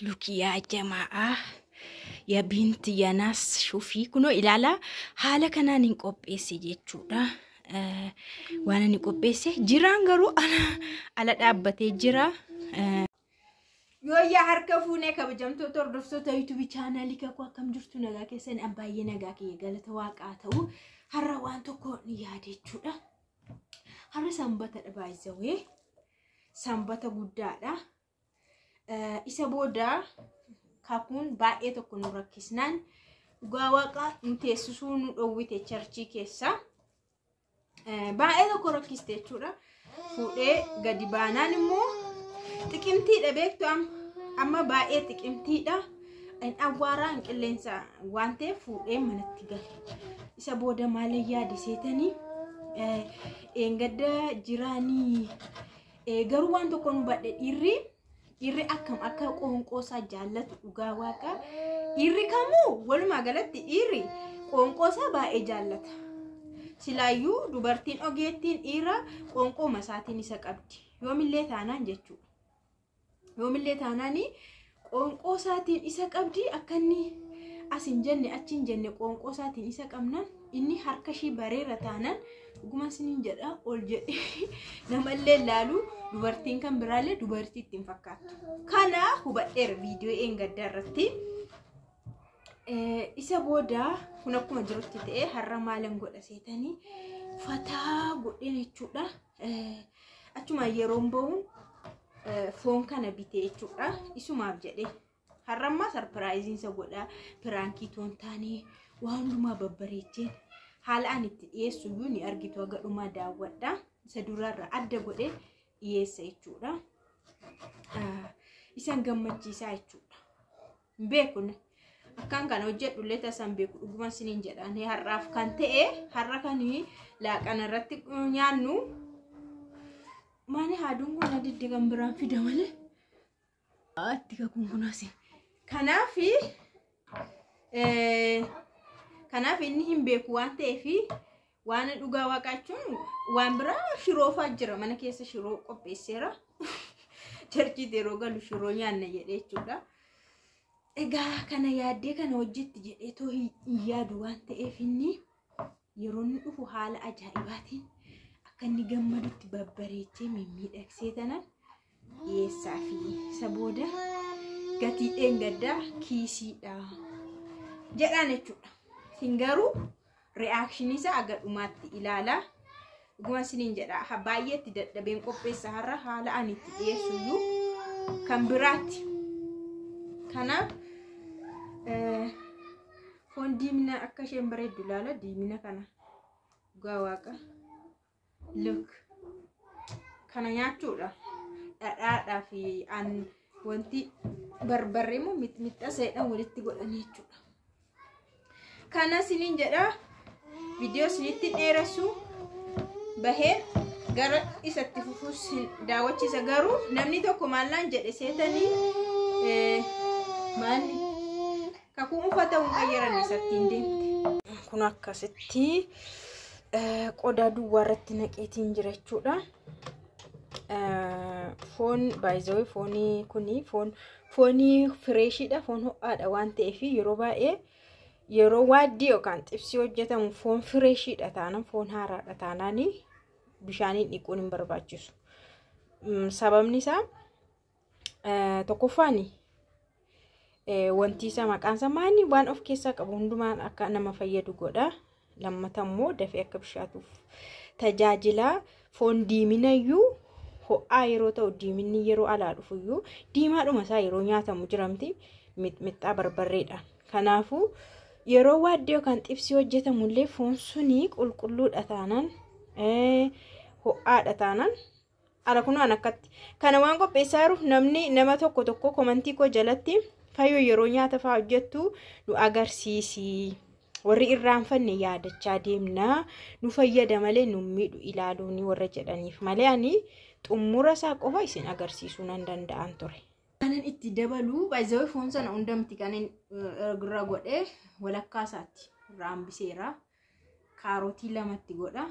Look yaa jamaa, yaa binti, yaa naas, shufii kunoo ilaala, haala kanaan hin qopheesse jechuudha. Waan ani qopheesse jiraan garuu ala dhaabbatee jira. Yooyyaa, harka fuunee kabajamtoota hordoftoota YouTube channelii kakuu, akkam jirtu? Nagaa keessan? An baay'ee nagaa kiyya, galata waaqaa ta'u. Har'a waan tokko ni yaada jechuudha. Har'a sanbatadha, baay'isawee sanbata guddaadha. Isa booda kakuun baay'ee tokko nu rakkisnaan, dhugaa waaqaa, nu teessisuu nu dhowwite churchii keessa. Baay'ee tokko rakkiste jechuudha. Fuudhee gadi baanaan immoo xiqimtiidha, beektu, amma baay'ee xiqimtiidha. Awwaaraan qilleensa waan ta'eef fuudhee manatti gale. Isa booda maal yaade seetanii? Eengadda jiraanii garuu waan tokko nu badhe, dhiirri akkam akka qoonqoo isaa jaallatu, dhugaa waaqaa, dhiirri kamuu, walumaa galatti dhiirri qoonqoo isaa baay'ee jaallata. Silaayyuu dubartiin ogeettiin dhiira qoonqoo masaatiin isa qabdi. Yoomillee taanaan jechuudha. Yoomillee taanaan qoonqoo isaatiin isa qabdi. Akka inni as hin jenne, achi hin jenne, qoonqoo isaatiin isa qabnaan, inni harka ishii bareera taanaan, dhuguma isiniin jedha, ol jedhee namallee ilaalu, dubartiin kan biraallee dubartii ittiin fakkaattu. Kana hubadheera viidiyoo eengaddaa irratti. Isa booda kun akkuma jirutti ta'ee, har'a maalan godha seetanii? Fataa godheen jechuudha. Achuma yeroon bahuun foon kana bitee jechuudha. Isumaaf jedhee. Har'ammaa surpriseiinsa godhaa, prankii toon taanee waan hundumaa babbareecheen haala ani itti dhiyeessu iyyuu ni argitu, haga dhumaa daawwadha. Isa duraarraa adda godhee dhiyeessa jechuudha. Isan gammachiisaa jechuudha. Hin beeku, akkaan kana hojjedhu illee tasan beeku, dhuguma siniin jedhaan. Har'aaf kan ta'e, har'a kan laaqana irratti nyaannu maali? Haaduun kun adidde kan biraan fida malee. Itti kakuun kunaasi. Kanaaf inni hin beeku waan ta'eef, waan dhugaa waaqaachuun waan biraa shiroofaa jira, mana keessa shiroo qopheesseera. Churchiitti yeroo galu shiroo nyaanna jedhee jechuudha. Egaa kana yaaddee kana hojjetti jedhee too hin yaadu waan ta'eef, inni yeroo inni dhufu haala ajaa'ibaatiin akka inni gammadutti babbareechee mimmiidhagsee tanan dhiyeessaa fi isa booda gatii dheengaddaa kiisiidha jedhaan jechuudha. Isin garuu reactionii isaa aga dhumaatti ilaalaa. Dhuguma isiniin jedha, baay'eetti dadhabeen qopheessa har'a, haala ani itti dhiyeessu iyyuu kan biraatti. Kanaaf foon diimina akka isheen bareeddu ilaala, diimina kana, dhugaa waaqa. Look, kana nyaachuudha. Dhadhaadhaa fi an wanti barbarree immoo mixmixxa seedhaan walitti godhanii jechuudha. Kana isiniin jedha, viidiyoo isinitti dheeressu, bahee gara isatti fufuus daawwachiisa. Garuu namni tokko maallaan jedhe seetanii? Maalli kakuu uffata hin qayyaranne isatti hin deemte. Kun akkasitti qodaa duwwaa irratti naqeetiin jira jechuudha. Foon baay'ee, foonii kuni foonii freshiidha, foon ho'aadha waan ta'eef, yeroo baay'ee yeroo waaddii yookaan xibsii hojjetamu foon freshiidha taanaan, foon haaraadha taanaan, bishaaniin dhiquun hin barbaachisu. Sababni isaa tokkoffaan wanti isa maqaan isaa maali, waan of keessaa qabu hundumaan akka nama fayyadu godha. Lammata immoo dafee akka bishaatuuf tajaajila. Foon diiminayyuu ho'aa yeroo ta'u, diiminni yeroo alaa dhufuyyuu diimaadhuma isaa yeroo nyaatamu jiramti mixmixxaa barbarreedhaan. Kanaafuu yeroo waaddii yookaan xibsii hojjetamullee foon suni qulqulluudha taanaan, ho'aadha taanaan, ala kunaan akkatti kana waan qopheessaa jiruuf, namni nama tokko tokko commentii koo jalatti, "Fayyoo, yeroo nyaata fa'aa hojjettu nu agarsiisi. Warri irraanfanne yaadachaa deemnaa, nu fayyada malee nu miidhu ilaaluun," warra jedhaniif malee, ani xumura isaa qofa isin agarsiisuu nan danda'an ture. Kanan itti dabaluu baay'ee, foon sana hundamti kan irra godhee walakkaa isaatti irraa hambiseera. Kaarotii lamatti godha.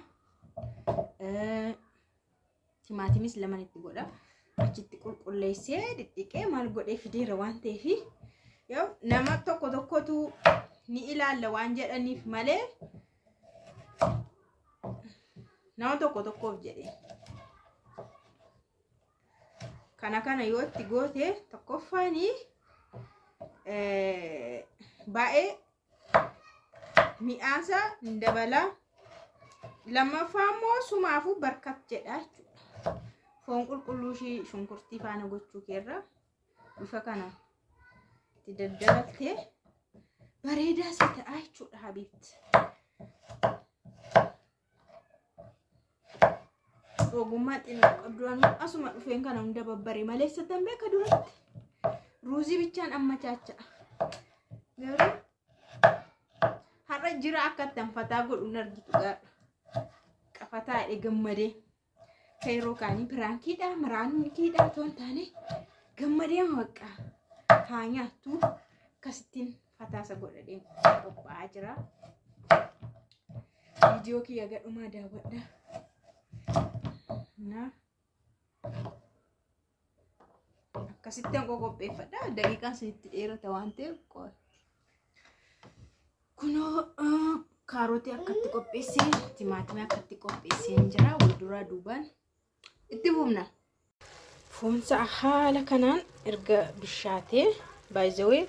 Timaatimis laman itti godha. Achitti qulqulleessee dhidhiqee maal godhee fideera waan ta'eef nama tokko tokkotu ni ilaalla waan jedhaniif malee nama tokko tokkoof jedhee. Kana yoo itti goote tokkoffaanii baay'ee mi'aansa hin dabala. Lammaffaa immoo sumaafuu barkat jedha jechuudha. Foon qulqulluu ishii shunkurtii faana gochuu keerra bifa kanaan itti daddabaltee bareedaa si ta'a jechuudha habiibti. Ogummaa xinnoo qabdu asuma dhufeen kana hunda babbaree malee satan beeka duratti. Ruuzii bichaan amma chaacha'a. Garuu har'a jira akka tanfataa godhu hin argitu gaadha. Qafataa jedhee gammadee. Kan yeroo kaanii piraankiidha miraankiidha otoo hin taane gammadee bakka haa nyaattu akkasittiin fataasa godhadhee qophaa'aa jira. Viidiyoo kiyya gadhumaa daawwadha. Akkasittiin qopheeffadha. Daqiiqaan isinitti dheerata waan ta'eef kunoo kaarotii akkatti qopheessee timaatimii akkatti qopheessee jira. Walduraa duubaan itti buufna. Foonsa haala kanaan erga bishaatee baay'ee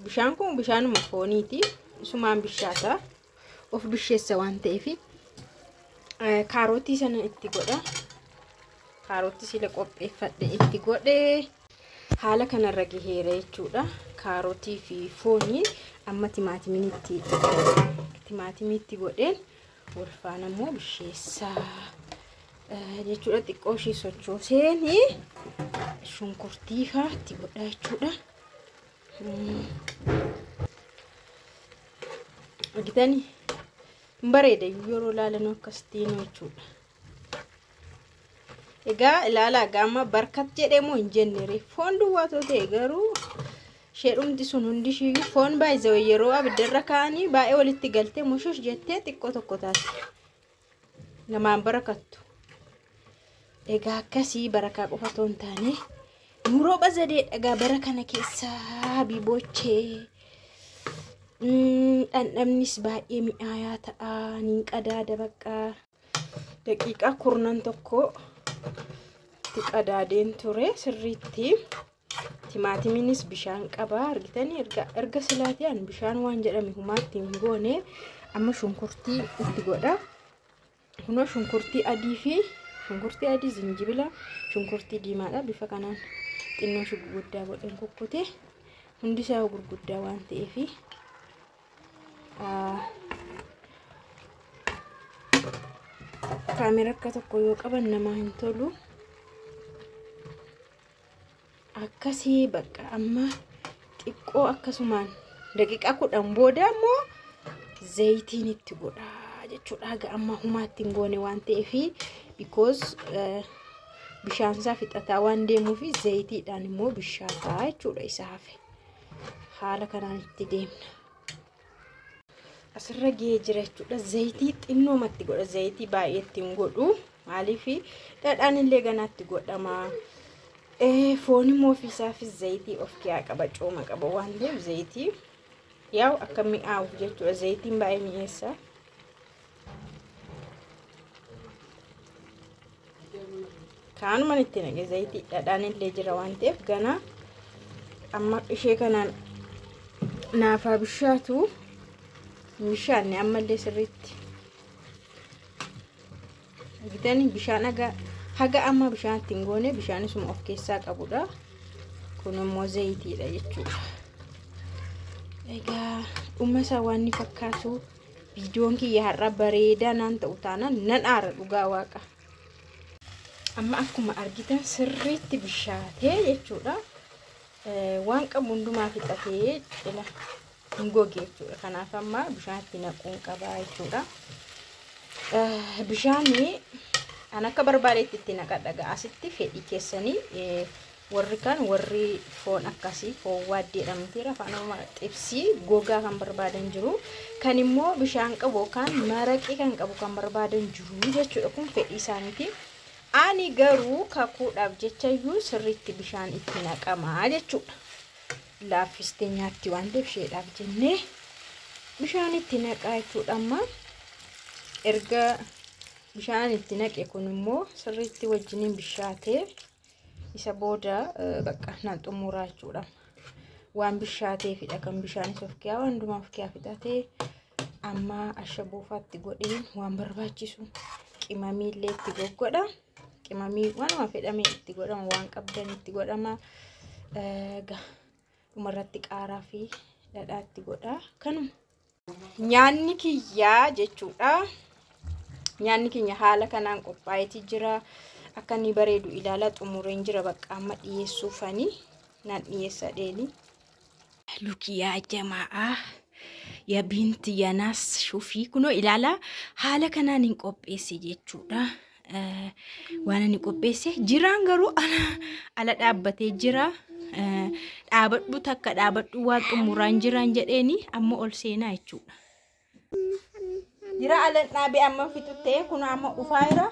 bishaan kun bishaanuma fooniiti. Isumaan bishaata. Of bisheessa waan ta'eef kaarotii sana itti godha. Kaarotii sila qopheeffadhe itti godhee haala kanarra gaheera jechuudha. Kaarotii fi foonii amma timaatimii itti godheen wal faana immoo bisheessaa jechuudha. Xiqqoo ishee sochooseen shunkurtii fa'aa itti godha jechuudha. Argitanii hin bareeda yeroo ilaalan akkasitti jechuudha. Egaa ilaalaa gaama barkat jedhee moo hin jenne foon duwwaa ta'e garuu isheedhumti sun hundi ishiiyyuu foon baay'ee yeroo abiddarra kaa'anii baay'ee walitti galtee mushush jettee xiqqoo tokko taate namaan barakattu. Egaa akkasii barakaa qofa otoo hin taane muroo bazadee dhagaa bara kana keessaa bibochee dhandhamnis baay'ee mi'aayaa ta'a niin qadaada baqqaa daqiiqaa 10 tokko itti qadaadeen ture sirriitti. Timaatimiinis bishaan qaba argitanii erga silaatii an bishaan waan jedhame humaatti hin goone amma shunkurtii itti godha. Kunoo shunkurtii adii fi shunkurtii adii zinjibila shunkurtii diimaadha. Bifa kanaan xinnoo ishee gurguddaa godheen kukkute hundi isaa gurguddaa waan ta'eef kaameera akka tokko yoo qaban namaa hin tolu. Akkasii bakka amma xiqqoo akkasumaan daqiiqaa 10 booda immoo zayitiin itti godha jechuudha. Haga amma humaatti hin goone waan ta'eef because bishaan isaa fixataa waan deemuuf zayitiidhaan immoo bishaataa jechuudha isa hafe. Haala kanaan itti deemna. Asirra gahee jira jechuudha. Zayitii xinnoomatti godha. Zayitii baay'ee itti hin godhu. Maaliif dhadhaan illee ganaatti godhama. Foon immoo ofiisaafis zayitii of keessaa qaba cooma qaba waan ta'eef zayitii yaa'u akka mi'aawu jechuudha. Zayitiin baay'ee mi'eessa. Kanumaan itti naqe zayitii dhadhaan illee jira waan ta'eef gana amma ishee kanaan naafaa bishaatu bishaanne ammallee sirriitti argitanii bishaan haga amma bishaan itti hin goone bishaan isuma of keessaa qabudha. Kun immoo zayitiidha jechuudha. Egaa dhuma isaa waan inni fakkaatu viidiyoon kiyya har'a bareedaa naan ta'u taanaan nan aara dhugaa waaqa. Amma akkuma argitan sirriitti bishaatee jechuudha. Waan qabu hundumaa fixatee cila hin goge jechuudha. Kanaaf amma bishaan itti naquun qaba jechuudha. Bishaanni an akka barbaadetti itti naqadha. Asitti fedhii keessanii warri kaan warri foon akkasii foon waaddeedhamteera afaan Oromoo xibsii gogaa kan barbaadan jiru kan immoo bishaan qabu kan maraqii kan qabu kan barbaadan jiru jechuudha. Kun fedhii isaaniiti. Ani garuu kakuudhaaf jecha iyyuu sirriitti bishaan itti naqamaa jechuudha. Laaffistee nyaatti waan ta'eef isheedhaaf jennee bishaan itti naqaa jechuudha. Amma erga bishaan itti naqe kun immoo sirriitti wajjiniin bishaatee isa booda bakka nan xumuraa jechuudha. Waan bishaateefidha kan bishaanis of kiyaa waan hundumaa of kiyaa fixatee amma ashaboofaatti godheen waan barbaachisu qimamii illee itti goggodha. Qimamii waanuma fedhame itti godhama, waan qabdan itti godhama. Dhumarratti qaaraa fi dhadhaa itti godha. Kanuma. Nyaanni kiyyaa jechuudha. Nyaanni keenya haala kanaan qophaa'eeti jira. Akka inni bareedu ilaala, xumureen jira bakka amma dhiyeessuufani nan dhiyeessa dheeni. Lukiyaa jamaa yaa binti yanaas shufii kunoo ilaala, haala kanaan hin qopheesse jechuudha. Waan ani qopheesse jiraan garuu ala dhaabbatee jira. Dhaabadhu takka dhaabadhu, waan xumuraan jiraan jedheeni amma ol seenaa jechuudha. Jira ala dhaabee amma fixuttee kun amma dhufaa jira.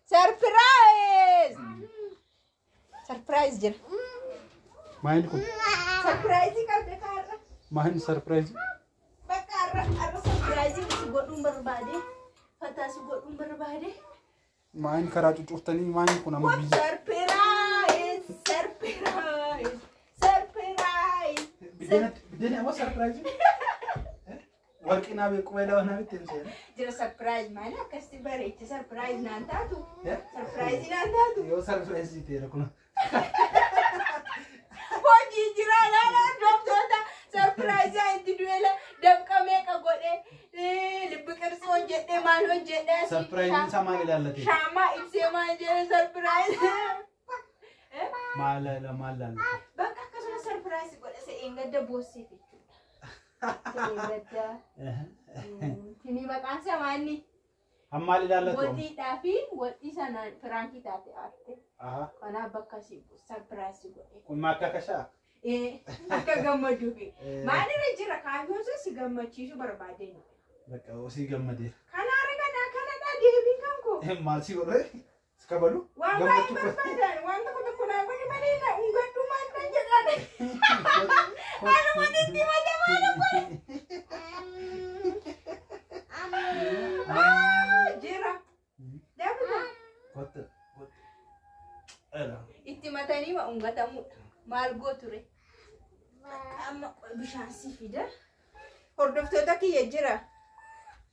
Surprise! Surprise jira. Maayini kun? Surprise qabda kaarra. Maayini surprise? Bakka har'a har'a surprise si godhuun barbaade. Fataa si godhuun barbaade. Maayini karaa cucuuftanii maayini kun amma biyya. Surprise! Surprise! Surprise! Biddeena ammoo surprise? Warqii naa beeku qubeelaa naa bitteen seena. Jira, surprise maali akkasitti bareeche? Surprise naan taatu. Surprise naan taatu. Yoo surprise ta'eera kun. Hojii jira laala hordoftoota, surprise itti du'eela dafqa meeqa godhe, libbi qirsi hojjedhe, maal hojjedhe. Surprise isaa maal ilaallate? Shaamaa ibsee maal jedhe surprise. Maal maal ilaallate? Bakka akkasuma surprise godhe, se'een gadda boosseef jechuudha. Se'een gadda. Tini maqaan isaa maanni? Hammaal ilaallatu? Waxiidhaa fi waxii sana firaankii taate aarte. Kanaaf bakka si surprise godhe. Kun maakkaa kashaa? Akka gammaduufi. Maalirra jira, kaayyoon sun si gammachiisuu barbaadeen. Bakka osii gammadeera. Kanaarra kana kanadha deebiin kan koo. Maal si godhe? Si kabalu? Waan baay'ee barbaadan waan tokko tokko naa godhi malee na ungadhu maal nan jedhan. Anuma itti mata maal godhe. Jira. Dabala. Kottu kottu. Itti matanii ma ungatamudha. Maal gooture? Amma bishaan si fida. Hordoftoota kiyya jira.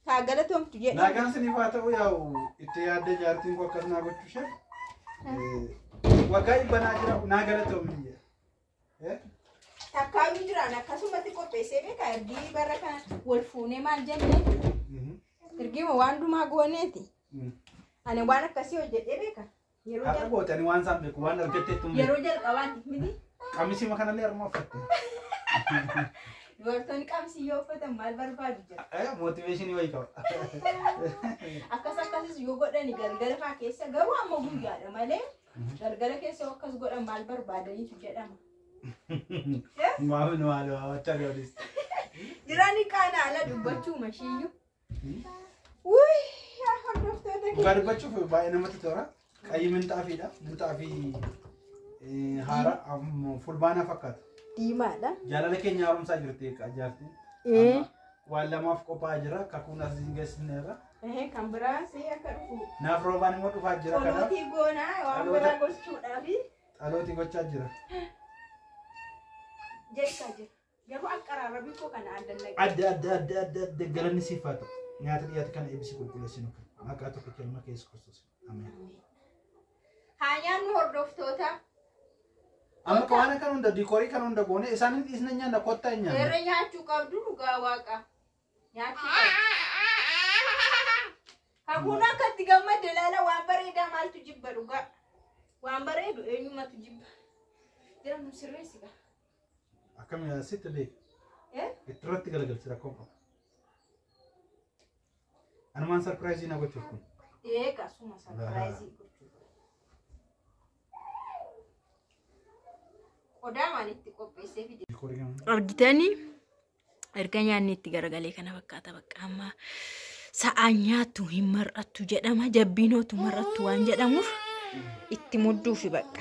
Taa galatoomtu jedhe. Nagaan siniif haa ta'u, yaa'u itti yaadde jaartiin koo akkas naa gochuu ishee waggaa dhibba naa jira naa galatoomni jedhe. Takkaayyuu jiraan akkasumatti qopheessee beekaa, ergii bara kana wal fuunee maal jenne, ergiima waan dumaa gooneeti. Ani waan akkasii hojjedhee beeka. Yeroo Har'a goote, ani waan isaan beeku waan argatteettu hin beeku. Yeroo jalqabaati miti. Qamisii kanallee harma uffatte. Dubartoonni qamisii yoo uffatan maal barbaadu jira. Motivationii wayii qaba. Akkas akkasis yoo godhani galgala faa keessa, garuu amma guyyaadha malee galgala keessa yoo akkas godhan maal barbaadaniitu jedhama. Maafin maal waachaa gaafis. Jirani qaana ala dubbachuu mashiyyuu. Wuy, yaa hordoftoota Dhugaa keenya. dubbachuuf baay'ee namatti tola. Qayyii minxaafiidha. Minxaafii haara fulbaanaa fakkaata. Diimaadha. Jaalala keenya haaromsaa jirti jaartiin. Waan lamaaf qophaa'aa jira. Kakuun as geessineerra. Kan biraa see akka dhufu. Naaf roobaan immoo dhufaa jira kanaaf. Xolootii goonaa waan biraa gochuudhaafi Xalootii gochaa jira. jechaa jira. Garuu akkaraarrabii koo kana adda naqe. Adda adda adda adda adda galanni siif haa ta'u. Nyaata dhiyaate kana eebbisi, qulqulleessinu. Maqaa tokkicha ilma kee Yesuus Kiristoos. Ameen. Haa nyaannu, hordoftoota. Amma waan kana hunda, diikoorii kana hunda goone, isaan hin dhiisne, nyaanna, kottaa hin nyaanna. Seerra nyaachuu qabdu, dhugaa waaqa. Nyaachuu qabdu. Haguun akka itti gammadde ilaala, waan bareedaa maaltu jibba dhugaa. Waan bareedu eenyumatu jibba. Jira, nu sirreessi gaa. Akkami sitti beek. Ittirratti galagalchi, rakkoon qabu. Anumaan surprise na gochuuf kun. Eega suma surprise gochuu. Qodaa maan itti qopheessee fide. Diikoorii kana. Argitanii, erga nyaanni itti garagalee kana fakkaata, bakka amma Sa'aan nyaattu hin mar'attu jedhama. Jabbiinootu mar'attu waan jedhamuuf itti mudduufi bakka.